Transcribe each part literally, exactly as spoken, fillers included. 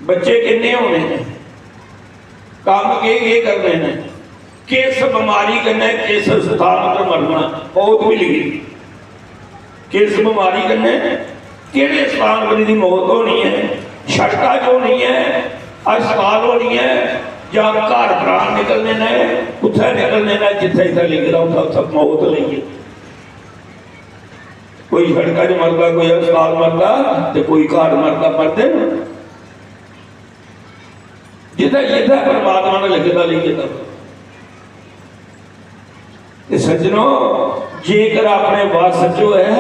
बच्चे किन्ने होने ने, कम्म केह् केह् करने ने, किस बमारी कन्नै किस स्थान पर मरना, मौत बी लिखी। किस बमारी कन्नै केह्ड़े स्थान पर एह्दी मौत होनी ऐ, सड़का च होनी ऐ, अस्पताल होनी ऐ, जां घर प्राण निकलने ने, कुत्थै निकलने ने, जित्थै इत्थै लिखे दा उत्थै उत्थै मौत लेइयै। कोई सड़का च मरदा, कोई अस्पताल मरदा, ते कोई घर मरदा, मरदे न। जित्थै जित्थै परमात्मा ने लिखे दा, लिखे दा। ते सज्जनो, जेकर अपने वस च होऐ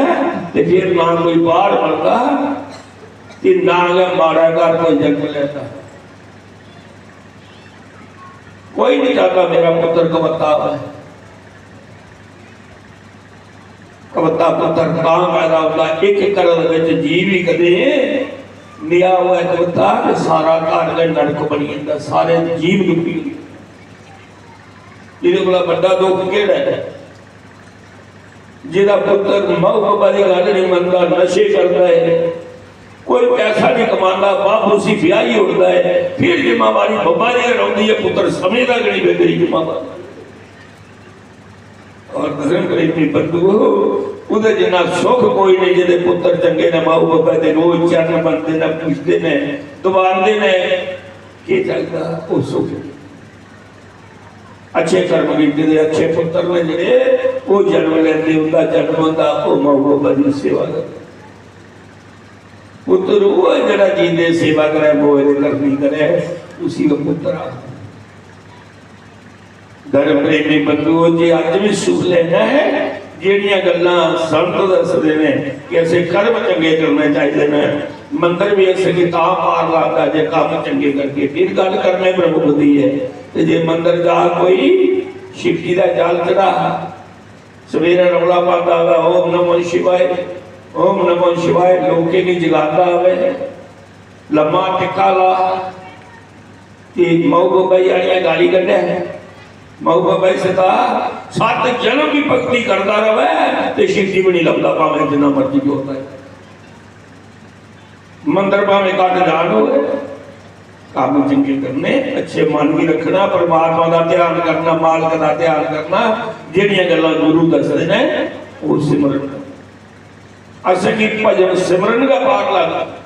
ते फिर ना कोई बाहर मरदा ते ना गै माड़ा घर कोई जन्म लैंदा। कोई नहीं चाहता मेरा पुत्र कबत्ता होए। कबत्ता पुत्र तां पैदा होंदा, इक घरै दे बिच जी भी कदे नेहा होऐ कबत्ता कि सारा घर गै नरक बनी जंदा, सारे जीव दुखी होई जंदे। एह्दे कोला बड्डा दुख केह्ड़ा ऐ? जेह्दा पुत्तर माऊ बब्बा दी गल्ल नहीं मनदा, नशे करदा है, कोई पैसा नहीं कमांदा, बाप उसी ब्याही उड़दा है, फिर जिम्मेवारी बब्बा दी गै रौंह्दी है, पुत्तर समझदा गै नहीं, बेटे दी जिम्मेवारी। और धर्म प्रेमी बंधुओ, उदे जिन्ना सुख कोई नहीं, जेह्दे पुत्तर चंगे ने, माऊ बब्बा दे रोज चरण बनदे ने, पूजदे ने, दबांदे ने, केह् चाहिदा? ओह् सुख। अच्छे कर्म कीते दे अच्छे पुत्तर ने जेह्ड़े, ओह् जन्म लैंदे, उंदा जन्म होंदा, ओह् माऊ बब्बा दी सेवा करदे। पुत्तर ओह् ऐ जेह्ड़ा जींदे सेवा करै, मोए दे करनी करै, उसी ओह् पुत्तर आखदे। धर्म प्रेमी बंधुओ, जे अज्ज भी सुख लेना है, जेह्ड़ियां गल्लां संत दसदे ने कि असें कर्म चंगे करने चाहिदे ने, मंदर भी असेंगी तां पार लांदा जे कम्म चंगे करगे। फिर गल्ल कर्में पर मुकदी ऐ। ते जे मंदर जा कोई, शिवजी दा जल चढ़ा, सवेरे रौला पांदा होऐ, "ओम नमो शिवाय, ओम नमो शिवाय", लोकें गी जगांदा होऐ, लम्मा टिक्का ला, ते माऊ बब्बै गी आनियै गाली कड्ढै, माऊ बब्बै गी सता, सत्त जन्म भी भक्ति करदा रवै ते शिवजी बी निं लभदा, भामें जिन्ना मर्जी जोर लाए। मंदर भामें घट्ट जान होऐ, कम्म चंगे करने, अच्छे मन गी रखना, परमात्मा दा ध्यान करना, मालक दा ध्यान करना, जेह्ड़ियां गल्लां गुरु दसदे ने, ओह् सिमरन करना। असेंगी भजन सिमरन गै पार लगदा।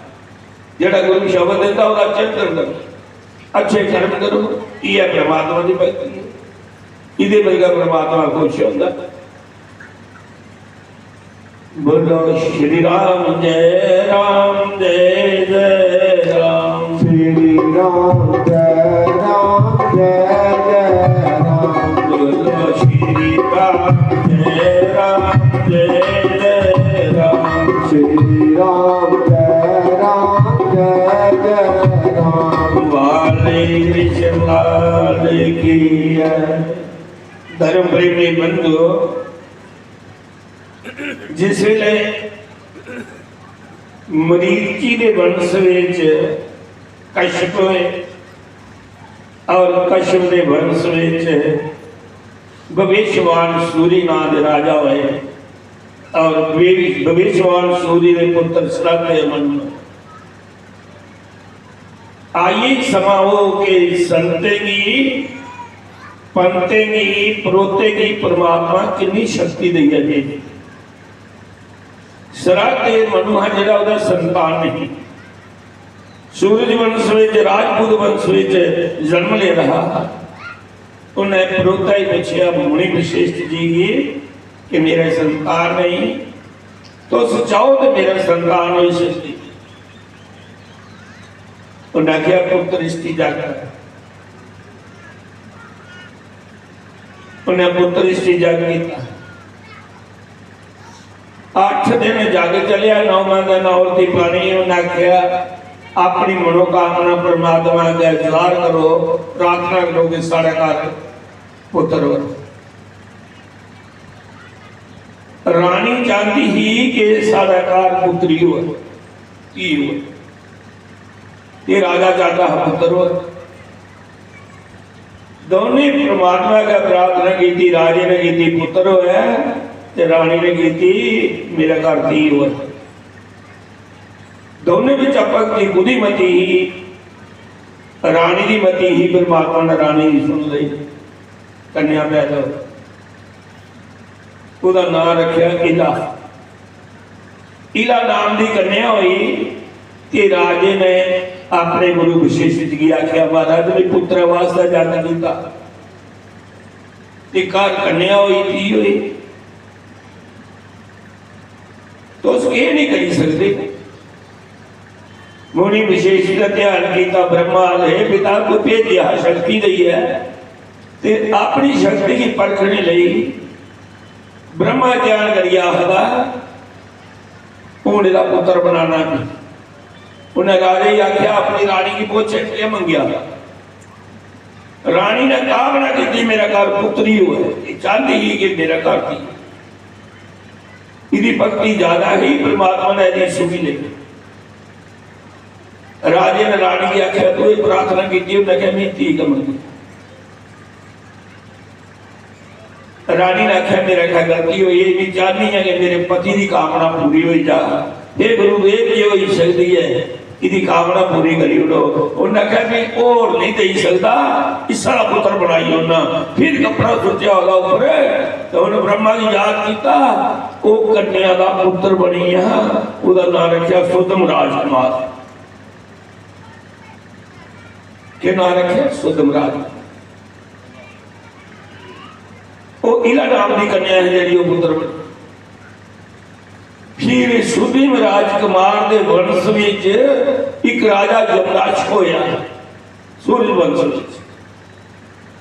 जेह्ड़ा गुरु शब्द दिंदा, ओह्दा चिंतन करो, अच्छे कर्म करो, इ'यै परमात्मा दी भक्ति ऐ। इ'दे बगैर परमात्मा खुश होंदा। बोलो श्री राम जय राम जय जय राम। श्री राम जय राम जय जय राम। बोलो श्री राम जय राम जय जय राम। श्री राम जय राम जय जय राम। वाले कृष्ण लाल की जय। धर्म प्रेमी बंधुओ, जिस वेले मरीचि दे वंश विच कश्यप होए और कश्यप दे वंश विच भविष्यवान सूरी नां दे राजा होए और भवि-, भविष्यवान सूरी दे पुत्र श्रद्धेय मनु। आई समाओ के संतें गी, पंतें गी, परोतें गी परमात्मा किन्नी शक्ति देइयै भेजे। श्रद्धेय मनु हा जेह्ड़ा, ओह्दा संतान नहीं। सूरज वंश विच, राजपूत वंश विच जन्म ले रहा। उन्हें परोता ही पूछेआ मुनि विशिष्ट जी गी कि मेरे संतान नहीं, तुस चाहो तो मेरा संतान होई सकदी। उन्हें आखेआ, "पुत्र, इस दी जग कर।" उन्हें पुत्र, इस दी जग किया। अठ दिन जग चलिया, नौवां दिन औरती पानी। उन्हें आखेआ, "अपनी मनोकामना परमात्मा अग्गें जाहर करो, प्रार्थना करो कि साढ़े घर पुत्र हो।" रानी चाहती ही कि साढ़े घर पुत्री हो, धी हो। ते राजा चाहता हा पुत्र हो। दोनों परमात्मा अग्गें प्रार्थना की, राजे ने की पुत्र होए ते रानी ने की मेरे घर धी होए। दोनों विच भक्ति बुद्धिमती ही। रानी दी मती ही, परमात्मा ने रानी दी सुन लेई, कन्या पैदा होई। ओह्दा नांऽ रक्खेआ इला। इला नाम दी कन्या होई ते राजे ने अपने गुरु विशेष गी आखेआ, "महाराज, मैं पुत्र वास्ते जग कीता ते घर कन्या होई, धी होई, तुस एह् नहीं करी सकदे।" मुनि विशेष का ध्यान किया, ब्रह्मा आखदे, "हे पिता, कोई भेजेआ शक्ति देइयै ते अपनी शक्ति गी परखने लेई ब्रह्मा ध्यान करियै आखदा, हून एह्दा पुत्र बनाना।" उन्हें राजे गी आखेआ, "अपनी रानी गी पुच्छ, केह् मंगेआ?" रानी ने कामना की, "मेरा घर पुत्री होए।" ये चाहती ही कि मेरा घर धी। इदी भक्ति ज्यादा ही, परमात्मा ने इदी सुनी लेई। राजे ने रानी गी आखेआ, "तू एह् प्रार्थना कीती?" उन्नै आखेआ, "मैं धी गै मंगी।" रानी ने आखेआ, "मेरे कशा गलती होई, एह् मैं चाहनी आं कि मेरे पति दी कामना पूरी होई जा। हे गुरुदेव, केह् होई सकदी ऐ, इदी कामना पूरी करी ओड़ो।" उन्नै आखेआ, "मैं होर नहीं देई सकदा, इस्सा दा पुत्र बनाई ओड़ना।" फिर कपड़ा सुट्टेआ ओह्दा उप्पर, ते उन्नै ब्रह्मा गी याद कीता, ओह् कन्या दा पुत्र बनी गेआ, ओह्दा नांऽ रक्खेआ सुद्धम राजकुमार। केह् नांऽ रक्खेआ? सुद्धम राजकुमार। ओह् इला नाम दी कन्या है जेह्ड़ी ओह् पुत्र बनी। फिर सुद्धम राजकुमार दे वंश विच इक राजा जमराक्ष होया, सूर्य वंश विच।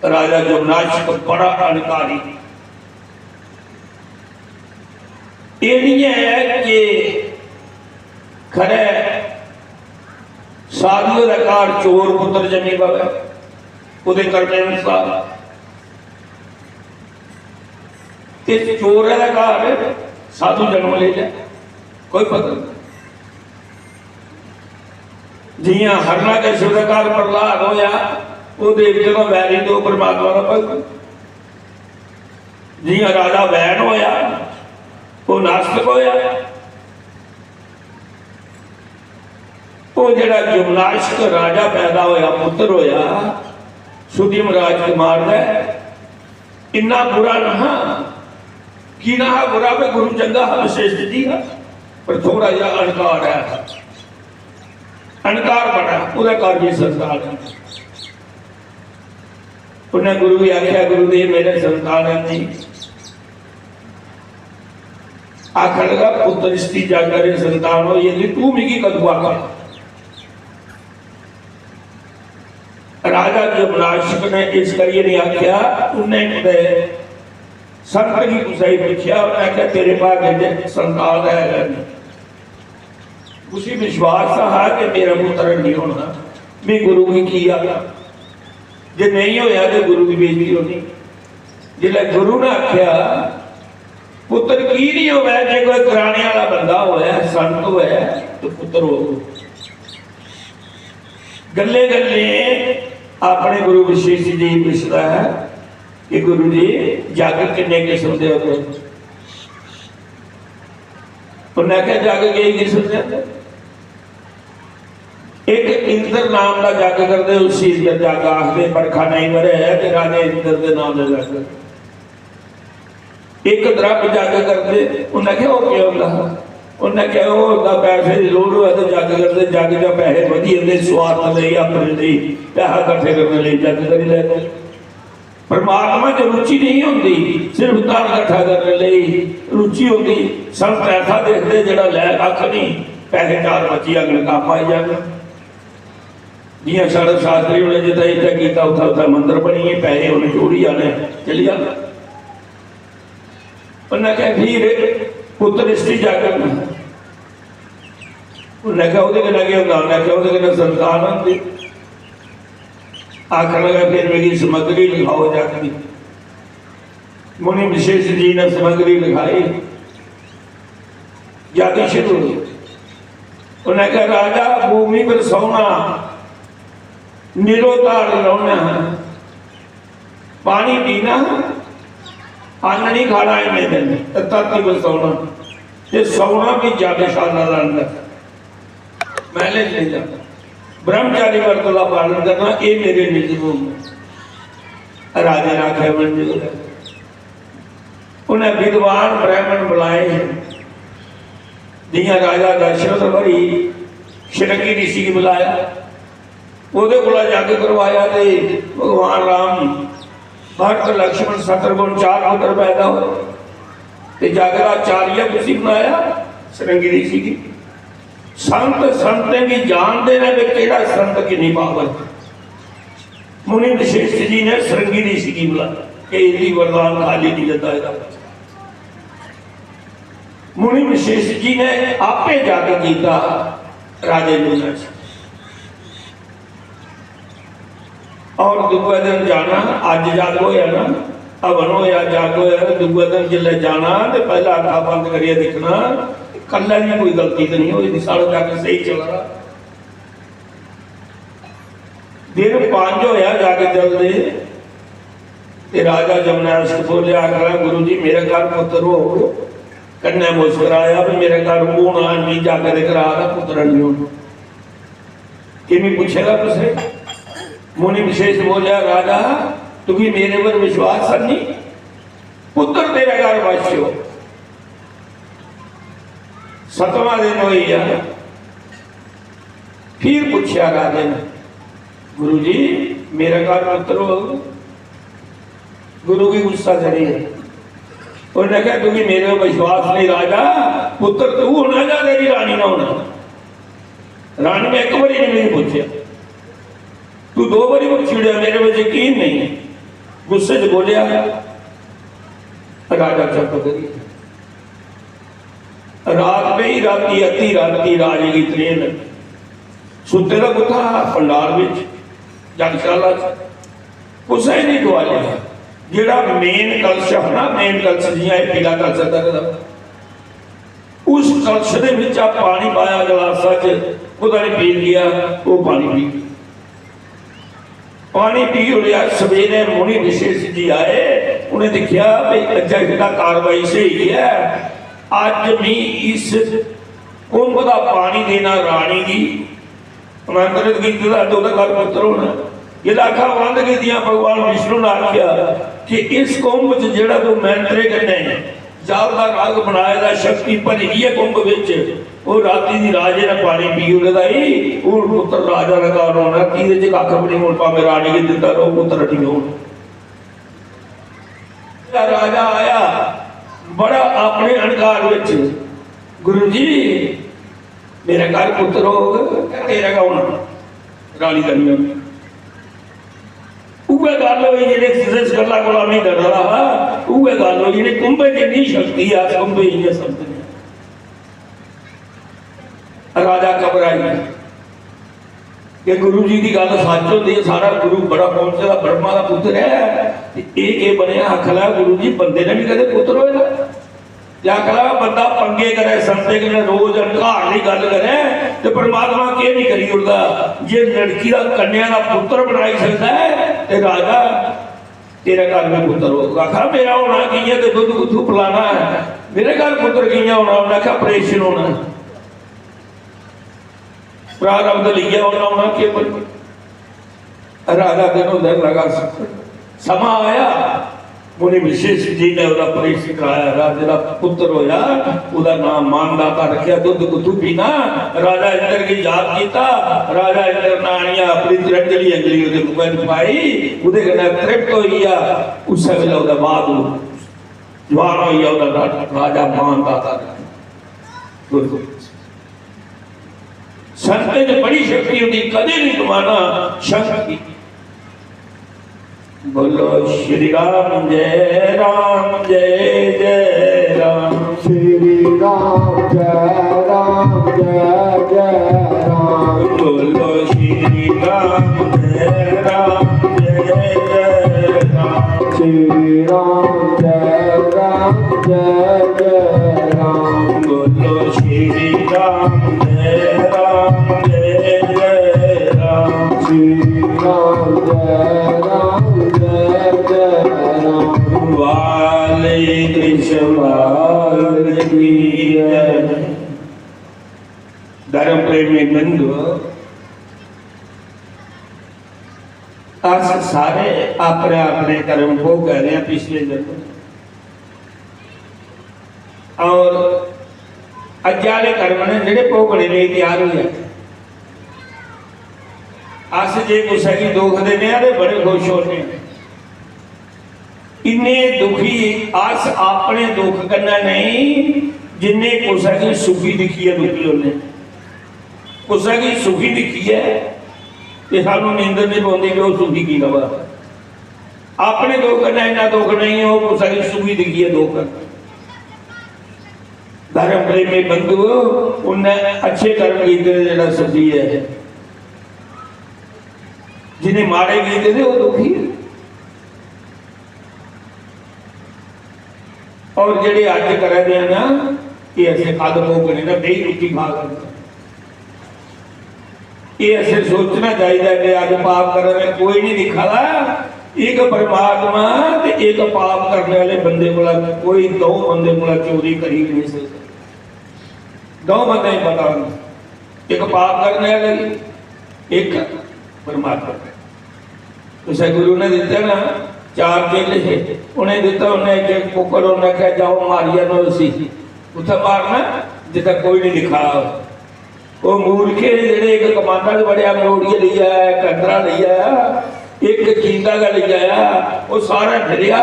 राजा जमराक्ष बड़ा अहंकारी। एह् निं ऐ कि खरै साधुए दे घर चोर पुत्र जन्मी पवै, ओह्दे कर्में अनुसार। ते चोरै दे घर साधु जन्म लेई लै, कोई पता नहीं। जियां हरणाकश्यप दे घर प्रहलाद होया, ओह् देवतें दा वैरी ते ओह् परमात्मा दा भक्त। जियां राजा वैन होया, ओह् नास्तिक होया। ओह् जेह्ड़ा जमनाशक राजा पैदा होया, पुत्र होया सुदिम राजकुमार दा, इन्ना बुरा नहा। की नहा बुरा? वे गुरु चंगा हा, विशेष जी हा, पर थोड़ा जेहा अहंकार है, अहंकार बड़ा, ओह्दे कारण भी संतान है। उन्हें गुरु गी आख्या, "गुरुदेव, मेरे संतान है नहीं।" आखन लगा, "पुत्र स्त्री जाकर संतान हो, यदि तू मिगी कदू आखे?" राजा जमनाशक ने इस करियै नहीं आख्या, उन्हें कुतै संत गी कुसै गी पुच्छेआ, उन्हें आख्या, "तेरे भाग्य च संतान है गै नहीं।" उसी विश्वास हा कि मेरा पुत्र नहीं होना, मैं गुरु गी की आखां, जे नहीं होया ते गुरु की बेइज्जती होनी। जिसलै गुरु ने आख्या, "पुत्र की नहीं होवे, जे कोई कराने वाला बंदा होवे, संत होवे, तो पुत्र होवे।" गल्ले गल्ले अपने गुरु विशेष जी गी पुछदा है कि, "गुरु जी, जग किन्ने किस्म दे होंदे?" उन्हें आखेआ, "जग केई किस्म दे होंदे। एक इंद्र नाम दा जग करदे, उसी इंद्र जग आखदे, बरखा नहीं वरै ते राजे इंद्र दे नाम दा जग। एक द्रव्य जग करदे।" उन्हें आखेआ, "ओह् केह् होंदा?" उन्हें आखेआ, "ओह् होंदा, पैसे दी लोड़ होऐ ते जग करदे, जग च पैसे बधी जंदे, स्वार्थ लेई, अपने लेई, पैसा कट्ठे करने लेई जग करी लैंदे।" परमात्मा च रुचि नहीं होंदी, सिर्फ धन कट्ठा करने लेई रुचि होंदी। संत ऐसा देखदे जेह्ड़ा लै कक्ख नहीं, पैसे चार बची जाङन, कम्म आई जाङन। जियां साढ़े शास्त्री होरें जित्थै इत्थै कीता, उत्थै उत्थै मंदर बनी गे, पैसे उ'नें जोड़ी आने, चली जाना। उन्नै आखेआ, "फिर पुत्र इष्टी जागरण।" उन्नै आखेआ, "ओह्दे कन्नै केह् होंदा?" उन्नै आखेआ, "ओह्दे कन्नै संतान होंदी।" आखन लगा, "फिर मिगी समग्री लिखाओ जग दी।" मुनि विशेष जी ने समग्री लिखाई, जग शुरू हुई। उन्हें कहा, "राजा, भूमि पर सोना, निरोधार रौहना है, पानी पीना, अन्न नहीं खाना इन्ने दिन, ते धरती पर सोना, ते सोना भी जगशाला दे अंदर, महले च नहीं जाना।" ब्रह्मचारी व्रत दा पालन करना, ये मेरे निज गुण। राजा ने आखेआ, "मंजूर है।" उन्हें विद्वान ब्राह्मण बुलाए, जियां राजा दशरथ होरी शृंगी ऋषि गी बुलाया, ओह्दे कोला जग करवाया ते भगवान राम, भरत, लक्ष्मण, शत्रुघ्न, चार पुत्र पैदा होए। ते जग दा आचार्य कुसी बनाया? शृंगी ऋषि गी। संत संतें गी जानदे ने कि केह्ड़ा संत किन्नी पावर। मुनि विशेष जी ने शृंगी ऋषि गी बुलाया कि इसी वरदान खाली नहीं देता, एह्दा। मुनि विशेष जी ने आपे जग कीता राजे जुम्मन च। और दूए दिन जाना, अज्ज जग होया ना, हवन होया, जग होया, दूए दिन जिसलै जाना ते पैह्ला अक्खां बंद करियै दिक्खना, कल्लै दी कोई गलती ते नहीं होई दी, साढ़ा जग स्हेई चला दा। दिन पंज होया जग चलदे, ते राजा जमनाश बोलेआ, आखदा, "गुरु जी, मेरे घर पुत्र होग।" कन्नै मुस्कराया, "भी मेरे घर होना नहीं, जग दे करा दा, पुत्र नहीं होना।" किमी पुच्छेगा तुसें? मुनि विशेष बोलेआ, "राजा, तुगी मेरे पर विश्वास है नहीं? पुत्र तेरे घर वश्य हो।" सतवां दिन होई गया, फिर पूछया राजे ने, "गुरु जी, मेरे घर पुत्र हो?" गुरु की गुस्सा चढ़ी है। उन्हें कहा, "तुगी मेरे पर विश्वास नहीं राजा, पुत्र तू होना या तेरी रानी ने होना?" रानी ने एक बारी नहीं मिगी पूछया, तू दो बारी पूछी उड़ेआ, मेरे पर यकीन नहीं है। गुस्से च बोलिया, राजा चुप करी। रात पेई, राती अद्धी राती राजे गी त्रेह् लगी। सुत्ते दा कुत्थै हा? पंडाल बिच, जगशाला च। कुसै नहीं डुआलेआ। जेह्ड़ा मेन कलश हा ना, मेन कलश, जि'यां एह् पीला कलश धरे दा, उस कलश दे बिच पानी पाया गलासा च, पता नहीं पी गेआ, ओह् पानी पी गेआ। पानी पी ओड़ेआ। सवेरे मुनि विशेष जी आए, उ'नें दिक्खेआ भई अज्जै दा कारवाई स्हेई ऐ, अज्ज मी इस कुंभ दा पानी देना रानी गी आमंत्रित कीते दा, ते ओह्दे घर पुत्र होना। जिसलै अक्खां बंद कीतियां, भगवान विष्णु ने आखेआ कि इस कुंभ च जेह्ड़ा तूं मैंत्रे कन्नै जल दा रंग बनाए दा, शक्ति भरी दी ऐ कुंभ बिच, ओह् राती दी राजे ने पानी पी ओड़े दा ई, हून पुत्र राजा दा घर होना, की एह्दे च कक्ख बी निं होना, भामें रानी गी दिंदा र'वो, पुत्र निं होना। राजा आया बड़ा अपने अहंकार बिच, "गुरु जी, मेरे घर पुत्र होग, तेरे गै होना, रानी दा निं होना।" उ'ऐ गल्ल होई जेह्ड़ी जिस गल्ला कोला में डरा दा हा, उ'ऐ गल्ल होई। जेह्ड़ी कुंभे च इन्नी शक्ति ऐ, अस कुंभे इ'यां समझने आं। राजा घबराई गेआ कि गुरु जी दी गल्ल सच्च होंदी ऐ, साढ़ा गुरु बड़ा पहुंचे दा, ब्रह्मा दा पुत्र ऐ, ते एह् केह् बनेआ? आखन लगा, "गुरु जी, बंदे ने बी कदें पुत्र होए दा?" ते आखन लगा, "बंदा पंगे करै संतें कन्नै, रोज अहंकार दी गल्ल करै, ते परमात्मा केह् नहीं करी ओड़दा? जे लड़की दा कन्या दा पुत्र बनाई सकदा ऐ, ते राजा तेरे घर में पुत्र होगा।" आखा, "मेरा होना कि'यां ते दुद्ध कुत्थूं पलाना है? मेरे घर पुत्र कि'यां होना?" उन्हें आखा, "ऑपरेशन होना है।" प्रारब्ध लेइयै उन्हें होना केह् बने? राजा दिन दिन लगा, समां आया, मुनि विशेष जी ने ओह्दा परीक्षण कराया। राजे दा पुत्र होया, ओह्दा नाम मानदाता रखेआ। दुद्ध कुत्थू पीना? राजा इंद्र गी याद कीता। राजा इंद्र ने आनियै अपनी तिरंजली अंजलि ओह्दे मुखै च पाई, ओह्दे कन्नै तृप्त होई गेआ। उस्सै बेल्लै ओह्दे बाद ओह् जवान होई गेआ, ओह्दा रा-, राजा मानदाता रखेआ। दुद्ध। संत च बड़ी शक्ति होंदी, कदे नहीं गवाना संत की। बोलो श्री राम जय राम जय जय राम। श्री राम जय राम जय जय राम। बोलो श्री राम जय राम जय जय राम। श्री राम जय राम जय जय राम। बोलो श्री राम जय राम जय जय राम। श्री राम जय राम जय जय राम। वाले कृष्ण लाल की जय। धर्म प्रेमी बंधु, अस सारे अपने अपने कर्म भोगा दे आं पिछले जन्म दे। और अज्जै आह्ले कर्म न जेह्ड़े भोगने लेई त्यार होई जाने। अस जे कुसै गी दुख दिन्ने आं ते बड़े खुश होने आं। इन्ने दुखी अस अपने दुख कन्नै नेईं, जिन्ने कुसै गी सुखी दिक्खियै दुखी होने। कुसै गी सुखी दिक्खियै ते सानूं नींदर निं पौंदी कि ओह् सुखी की र'वा। अपने दुख कन्नै इन्ना दुख नेईं, ओह् कुसै गी सुखी दिक्खियै दुख करदा। धर्म प्रेमी बंधु, उन्नै अच्छे कर्म कीते दे जेह्ड़ा सुखी ऐ, जिन्ने माड़े कीते दे ओह् दुखी ऐ। और जेह्ड़े अज्ज करा दे ना, ये असें कल भोगने ना, बेही रुट्टी खा करना। ये असें सोचना चाहिदा कि अज्ज पाप करा दे, कोई नहीं दिक्खा दा। एक परमात्मा ते एक पाप करने वाले बंदे कोला, कोई दो बंदे कोला चोरी करी नहीं सकदा। दो बंदे ही पता नहीं, एक पाप करने वाले, एक परमात्मा। कुसै गुरु ने दित्ते ना, चार चेले हे, उ'नें दित्ता, उ'नें इक, इक कुक्कड़, उ'नें आखेआ, "जाओ, मारी आनो इसी।" उत्थै मारना, जित्थै कोई नहीं दिक्खा दा। ओह् मूर्खे जेह्ड़े इक कमांडा च बड़ेआ, मरोड़ियै लेई आया, इक अंदरा लेई आया, इक जींदा गै लेई आया, ओह् सारा फिरेआ,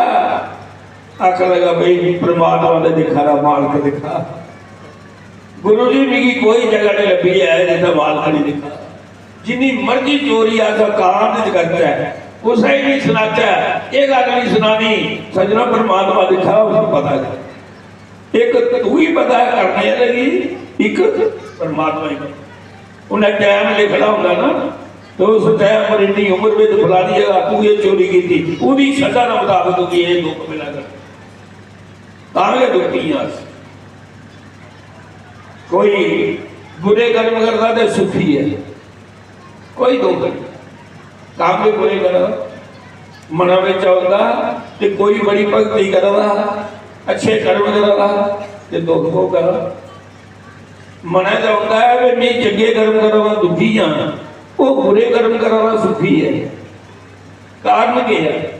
आखन लगा, "भाई, परमात्मा ने दिक्खा दा, मालक दिक्खा।" गुरु जी, मिगी कोई जगह नहीं लब्भी ऐ जित्थै मालक नहीं दिक्खा। जिन्नी मर्जी चोरी अस एकांत च करचै, कुसै गी नहीं सनाचै, एह् गल्ल नहीं सनानी, सज्जनो, परमात्मा दिक्खा, उसको पता है। एक तू ही पता है करने लगी, एक परमात्मा ही पता। उन्हें टाइम लिखना होंदा ना, तो उस टाइम पर इतनी उम्र में तो फलानी जगह तू ये चोरी की थी, उन्हीं सजा के मुताबिक तुझे ये दुख मिला कर। तां गै दुखी आं अस। कोई बुरे कर्म करदा ते सुखी ऐ, कोई दुख नहीं। काम भी बुरे करदा, मना बिच औंदा ते कोई बड़ी भक्ति करदा, अच्छे कर्म करदा ते दुख भोगदा। मना च औंदा ऐ कि मैं चंगे कर्म करदा दुखी आं, ओह् बुरे कर्म करदा सुखी ऐ। कारण केह् ऐ?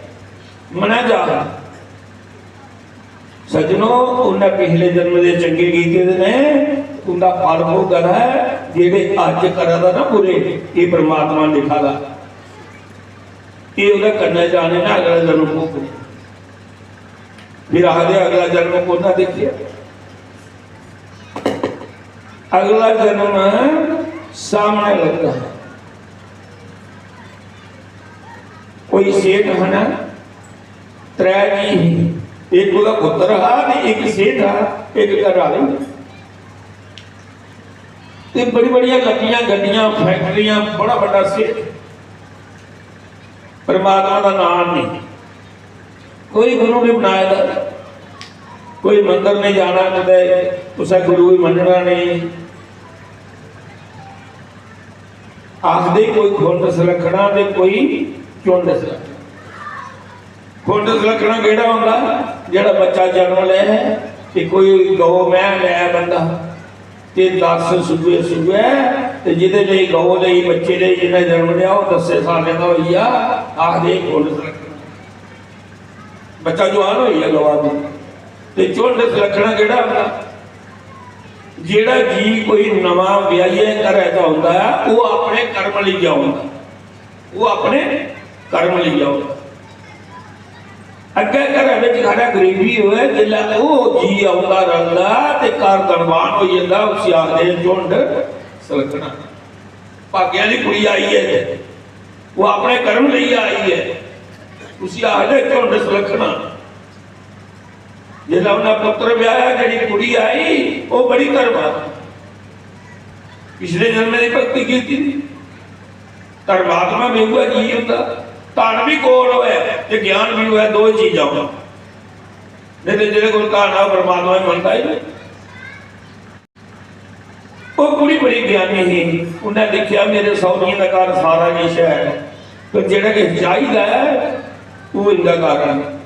मना च आ सज्जनो, उन्नै पिछले जन्म दे चंगे कीते दे ने, उंदा फल भोगा दा ऐ। जेह्ड़े अज्ज करा दा ना बुरे, एह् परमात्मा लिखा दा, एह् ओह्दे कन्नै जाने ना अगला जन्म भोगने। फिर आखदे अगला जन्म कु'न्नै दिक्खेआ? अगला जन्म सामने लगदा। कोई सेठ हा ना, त्रै जी ही, इक ओह्दा पुत्तर हा ते इक सेठ हा, इक घर आह्ली। ते बड़ी बड़ियां लम्मियां गड्डियां, फैक्टरियां, बड़ा बड्डा सेठ। परमात्मा दा नाम नहीं, कोई गुरु नहीं बनाए दा, कोई मंदर नहीं जाना, कुतै कुसै गुरु गी मन्नना नहीं। आखदे कोई खुंड सलक्खना ते कोई झुंड सलक्खना। खुंड सलक्खना केह्ड़ा होंदा? जेह्ड़ा बच्चा जन्म लै ते कोई गौ मैंह् लै बंदा ते दस सूए सूए ते जेह्दे लेई गौ लेई, बच्चे लेई, जिन्नै जन्म लेआ, ओह् दस्सें सालें दा होई गेआ, आखदे खुंड सलक्खना। बच्चा जुआन होई गेआ गवा दी। ते झुंड सलक्खना केह्ड़ा होंदा? जेह्ड़ा जी कोई नमां ब्याहियै घरै च औंदा ऐ, ओह् अपने कर्म लेइयै औंदा, ओह् अपने कर्म लेइयै औंदा। अग्गें घरै बिच खड़ा गरीबी होऐ, जिसलै ओह् जी औंदा रलदा ते घर धनवान होई जंदा, उसी आखदे झुंड सलक्खना। भाग्य आह्ली कुड़ी आई ऐ, ओह् अपने कर्म लेइयै आई ऐ, उसी आखदे झुंड सलक्खना। जिसलै उन्नै पुत्तर ब्याहेआ, जेह्ड़ी कुड़ी आई, ओह् बड़ी धर्मात्मा, पिछले जन्में दी भक्ति कीती दी। धर्मात्मा बी उ'ऐ जी होंदा। धन बी कोल होऐ ते ज्ञान बी होऐ, दो ही चीजां होन। नहीं तो जेह्दे कोल धन ऐ, ओह् परमात्मा गी मनदा ही नहीं। ओह् कुड़ी बड़ी ज्ञानी ही, उन्नै दिक्खेआ, "मेरे सौहरियें दे घर सारा किश ऐ, पर जेह्ड़ा किश चाहिदा ऐ, ओह् इं'दे घर है नहीं।"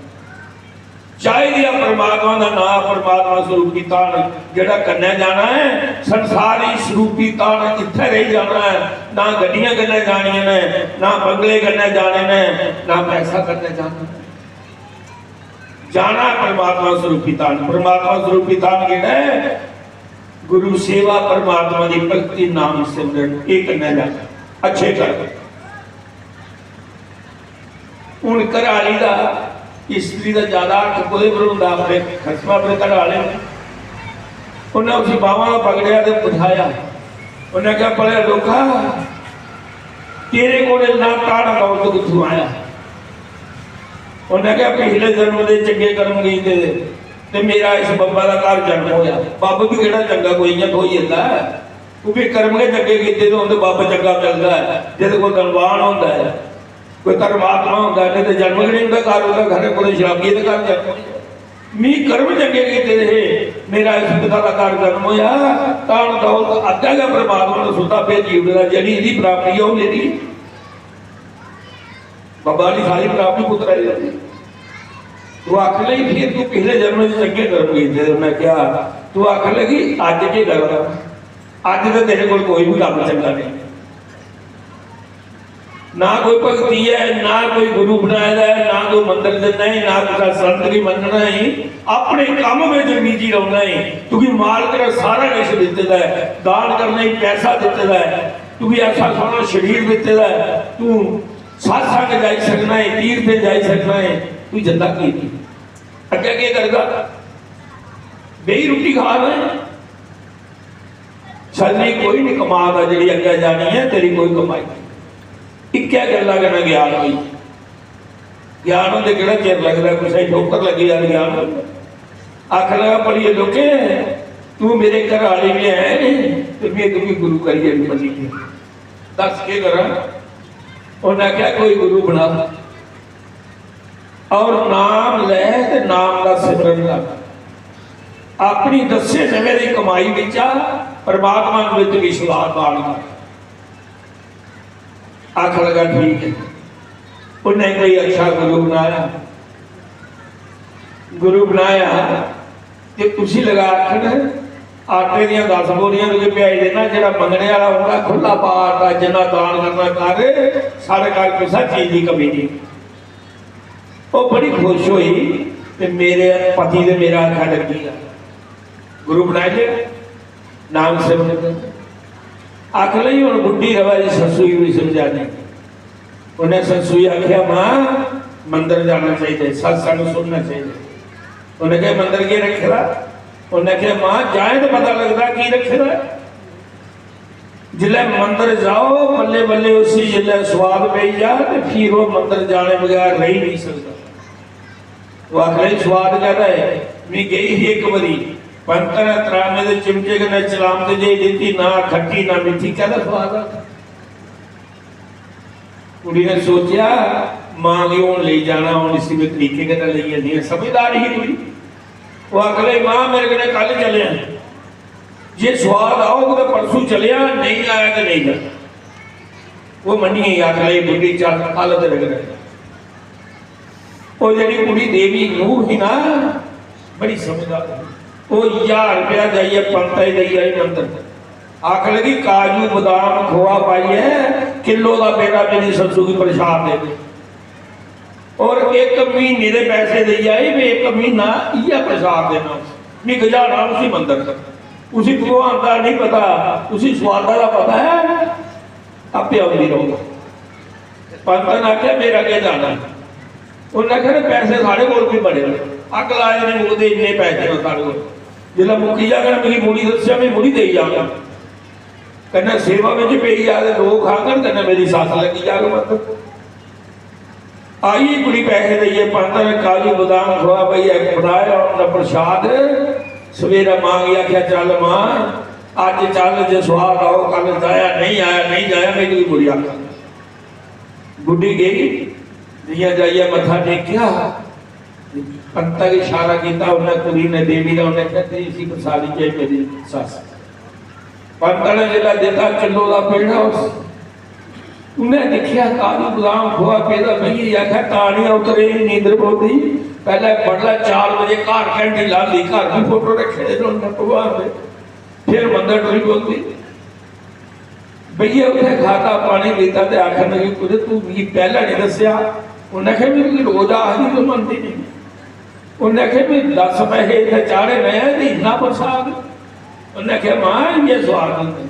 चाहिदी ऐ परमात्मा दा नां, परमात्मा स्वरूपी तान जेह्ड़ा कन्नै जाना ऐ, संसारी स्वरूपी तान इत्थै रेही जाना ऐ। ना गड्डियां कन्नै जानियां न, ना बंगले कन्नै जाने न, ना पैसा कन्नै जाना ऐ। जाना ऐ परमात्मा स्वरूपी तान। परमात्मा स्वरूपी तान केह्ड़ा ऐ? गुरु सेवा, परमात्मा दी भक्ति, नाम सिमरन, एह् कन्नै जाना। अच्छे कर्म। हून घरै आह्ली दा, इस्त्री दा ज्यादा हत्थ कोह्दे पर होंदा? अपने खसमा, अपने घरै आह्ले। उन्नै उसी बाह्मां दा पकड़ेआ ते बठाया। उन्नै आखेआ, "भले लोका, तेरे कोल इन्ना धन दौलत कुत्थूं आया?" उन्नै आखेआ, "पिछले जन्म दे चंगे कर्म कीते दे, ते मेरा इस बब्बै दा घर जन्म होया।" बब्ब बी केह्ड़ा चंगा, कोई इ'यां थ्होई जंदा ऐ। ओह् बी कर्म गै चंगे कीते दे होंदे, बब्ब चंगा मिलदा ऐ, जेह्दे कोल धनवान होंदा ऐ। कोई धर्मात्मा होंदा, नहीं तो जन्म गै नहीं होंदा घर, ओह्दा घर कोई शराबिये दे घर जन्म होई जा। मी कर्म चंगे कीते दे हे, मेरा इस पिता दा घर जन्म होया, धन दौलत अद्धा गै परमात्मा ने सुद्धा भेजी ओड़े दा, जेह्ड़ी एह्दी प्राप्ति ऐ, ओह् मेरी। बब्बै दी सारी प्राप्ति पुत्तरै दी होंदी। तू आखन लगी, "फिर तू पिछले जन्म च चंगे कर्म कीते दे।" उन्नै आखेआ, "तू आखन लगी, अज्ज केह् करना? अज्ज ते तेरे कोल कोई बी कम्म चंगा नहीं।" ना कोई भक्ति ऐ, ना कोई गुरु बनाए दा ऐ, ना कोई मंदर जन्ना ऐ, ना कुसै संत गी मन्नना ऐ, अपने कम्म बिच निजी रौह्ना ऐ। तुगी मालक ने सारा किश दित्ते दा ऐ, दान करने गी पैसा दित्ते दा ऐ, तुगी ऐसा सोह्ना शरीर दित्ते दा ऐ, तू सत्संग जाई सकना ऐ, तीर्थ जाई सकना ऐ, तू जंदा की नहीं? अग्गें केह् करगा? बेही रुट्टी खा ना। छलनी कोई नहीं कमा दा, जेह्ड़ी अग्गें जानी ऐ, तेरी कोई कमाई नहीं। इक्कै गल्ला कन्नै ज्ञान होई। ज्ञान होंदे केह्ड़ा चिर लगदा, कुसै गी ठोकर लग्गी जा, ज्ञान होंदा। आखन लगा, "भलिये लोके, तू मेरे घर आह्ली में है नहीं, ते में तुगी गुरु करियै नहीं मन्नी।" दस केह् करां? उन्नै आखेआ, "कोई गुरु बना।" और नाम लै ते नाम दा सिमरन कर। अपनी दस्से नमें दी कमाई बिच्चा परमात्मा ने तुगी सदा दान कर। आखन लगा, "ठीक है।" उन्नै कोई अच्छा गुरु बनाया, गुरु बनाया ते उसी लगा आखन, "आटे दियां दस बोरियां तुगी पजाई देना, जेह्ड़ा मंगने आह्ला होंदा खु'ल्ला पा आटा, जिन्ना दान करना कर, साढ़े घर कुसै चीज दी कमी नहीं।" ओह् बड़ी खुश होई ते मेरे पति ते मेरा आखा लगी, "गुरु बनाई ले, नाम सिमरन।" आखन लगी, "हुन बुड्ढी रवै दी, सस्सू गी बी समझाने।" उन्नै सस्सू गी आखेआ, "मां, मंदर जाना चाहिदा, सत्संग सुनना चाहिदा।" उन्नै आखेआ, "मंदर केह् रक्खे दा?" उन्नै आखेआ, "मां, जाए ते पता लगदा की रक्खे दा ऐ।" जिसलै मंदर जाओ, बल्ले बल्ले उसी जिसलै स्वाद पेई जा ते फिर ओह् मंदर जाने बगैर रेही नहीं सकदा। ओह् आखदा, "एह् स्वाद कैह्दा ऐ?" मैं गेई ही इक बारी, पंत ने तरामे दे चिमटे कन्नै चलाम ते जे दित्ती, ना खट्टी ना मिट्ठी, कैह्दा स्वाद ऐ? कुड़ी ने सोचेआ, "मां गी हून लेई जाना, हून इसी में तरीके कन्नै लेई जन्नी आं।" समझदार ही कुड़ी। ओह् आखन लगी, "मां, मेरे कन्नै कल चलेआं, जे सोआद औग ते परसों चलेआं, नेईं आया ते नेईं जाना।" ओह् मन्नी गेई, आखन लगी, "बुड्ढी, चल, कल तेरे कन्नै।" ओह् जेह्ड़ी कुड़ी देवी नूर ही ना, बड़ी समझदार ही। ओह् ज्हार रपेआ जाइयै पंतै गी देई आई मंदर। आखन लगी, "काजू, बदाम, खोआ पाइयै किलो दा पेड़ा मेरी सस्सू गी प्रसाद दे दे।" और इक म्हीने दे पैसे देई आई, मैं इक म्हीना इ'यै प्रसाद देना, मी गजाना उसी मंदर च। उसी भगवान दा नहीं पता, उसी स्वादा दा पता है, आपे औंदी रौहग। पंत ने आखेआ, "मेरा केह् जाना?" उन्नै आखेआ, "पैसे साढ़े कोल भी बड़े न, अग्ग लाए दे मुकदे, इन्ने पैसे न साढ़े कोल। जिसलै मुक्की जाङन, मिगी मुड़ी दस्सेआ, मैं मुड़ी देई जाङन। कन्नै सेवा बिच पेई जा ते लोक खाङन, कन्नै मेरी सस्स लग्गी जाग मत।" आई कुड़ी पैसे देइयै, पंत ने काजू बदाम खोआ पाइयै बनाया उं'दा प्रसाद। सवेरै मां गी आखेआ, "चल मां, अज्ज चल, जे सोआद औग, कल जाया, नेईं आया, नेईं जाया, मैं तुगी बुरी आखां।" बुड्ढी गेई, जि'यां जाइयै मत्था टेकेआ, पंता गी इशारा कीता उन्नै, कुड़ी ने, देवी ने, उन्नै आखेआ, "दे इसी प्रसाद, जे मेरी सस्स।" पंता ने जिसलै दित्ता किलो दा पेड़ा उस, उन्नै दिक्खेआ काजू बदाम खोआ पेदा, बेहियै आखेआ, "तानिया उतरे नींदर पौंदी, पैह्ले बडलै चार बजे घर घैंटी लांदी, घर बी फोटो रक्खे दे होंदे भगवान दे। फिर मंदर टुरी पौंदी। बेहियै उत्थै खाद्धा पानी पीता ते आखन लगी, "कुतै तू मिगी पैह्लें निं दस्सेआ।" उन्नै आखेआ, "मिगी रोज आखदी, तूं मनदी निं।" उन्नै आखेआ, "में दस पैसे इत्थै चाढ़े, में ते इन्ना प्रसाद।" उन्नै आखेआ, "मां, इ'यै सोआद होंदे।"